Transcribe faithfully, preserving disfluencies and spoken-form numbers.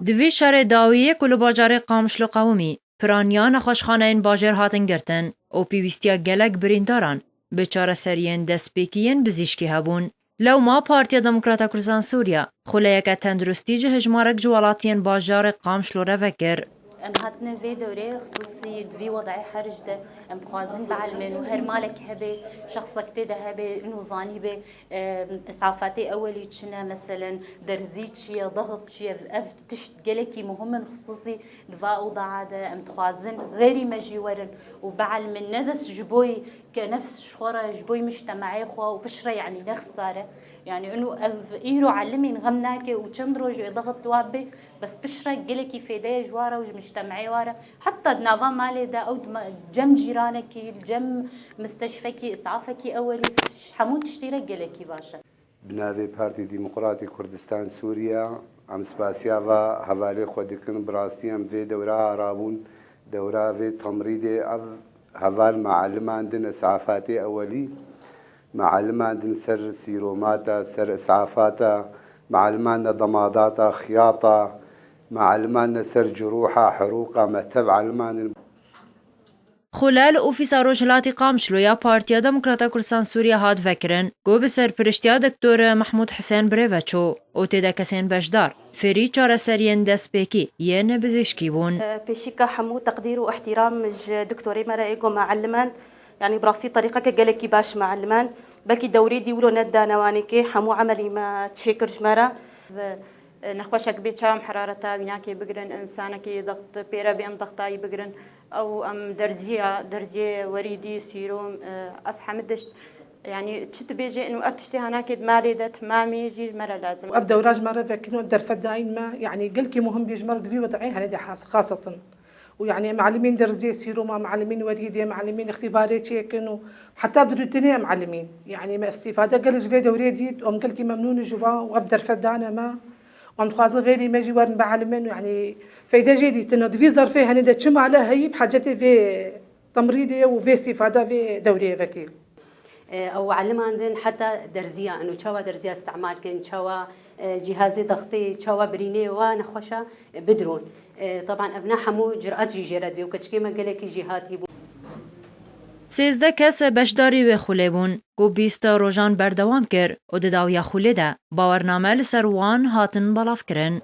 Di vî şerê dawiyê ku li bajarê Qamişlo qewimî, piraniya nexweşxaneyên bajêr hatin girtin û pêwîstiya gelek birîndaran bi çareseriyên destpêkî yên bizîşkî hebûn. Lewma Partiya Demokrata Kurdistan Sûriye xuleyeke tenduristî ji hejmarek ji welatiyên bajarê Qamişlo re vekir. Em hatine vê dewrê xisûsî di vî wedayê herc de em dixwazin bielmên û her malek hebe, şexsek tê de hebe, û zanîbe, e, îsafatê ewelî çi ne, meselen derzî çi ye, daxit çi ye, ev tişt gelekî muhim in, xisûsî di va ewdaya de em dixwazin xêrî me jî werin û bielmin, ne bes ji boyî ke nefs ji xwe re, ji boyî mujtemeyê xwe û piştre, yanî nexsare. Yanî û ev îro elimîn xem nake û çend roj wê daxit wa bê, bes piştre gelekî fêdeye ji wa re û ji mujtemeyê wa re. Heta di nava malê de ew di ma-, cem cîranekî, cem misteşfekî, îsafekî ewelî, hemû tiştî re gelekî baş e. Bi navê Partî Demokratî Kurdistan Sûriye, em spasiya va hevalê xwe dikin. Bi rastî em vê dewra rabûn, dewra vê temrîdê. Ev heval mealiman din îsafatê ewelî, mealiman din ser sîromata, ser îsafata, mealiman ne damadata, xiyata, mealiman ne ser cirûha, hirûqa, me tev aliman din. Xulel ofîsa Rojhilatî Qamişlo ya Partiya Demokrata Kurdistan Sûriye hat vekirin, ku bi serpiriştiya Doktor Mehmûd Hisên birêve çû û tê de kesên beşdar fêrî çareseriyên destpêkî yên bizîşkî bûn. Pêşîka hemû teqdîr û îhtîram ji doktorê me re ê ku me elimand, yanî bi rastî terîqeke gelekî baş me elimand. Belkî dewrê dî wilo nedane wanê kê, hemû emelî me çêkir ji me re. Nexweşek bê çawa em herareta wînakê bigirin, însanekî daxt pêre bê em daxtayî bigirin. Ew em derziya, derziyê werîdî, sîrom, e, ev hemî tişt, yanî çi dibêje, û ev tiştê hanakê di malê de timamê jî ji me re lazim. Ev dewra ji me re vekin û derfet dayîn me, yanî gelkî muhim bê ji me re di vî wedayê henê de has-, xasetin. Û yanî em elimîn derziyê sîroma, em elimîn werîdê, em elimîn îxtîbarê çêkin û heta bi rûtinê em elimîn. Yanî me îstîfade gelek ji vê dewrê dît û em gelkî memnûn ji wan û ev derfet dane me. Em dixwazin xêrî me jî werin bielimin, yanî feyde jê dîtine. Di vî zerfê henê de çi male heyî bi hecetê vê temrîdê û vê îstîfada vê dewrê vekî. E, ew elimandin heta derziya, eno çawa derziya îstimal kin, çawa, e, cîhazê daxtê, çawa birînê wa nexweşa, e, bidron. E, taban ev ne hemû cirat jî jê re dibê û keçikê me gelekî jî hatî bû. Sêzdeh kes beşdarî wê xulê bûn. Ku bîst rojan berdewam kir û di dawiya xulê de bawername li ser wan hatin belavkirin.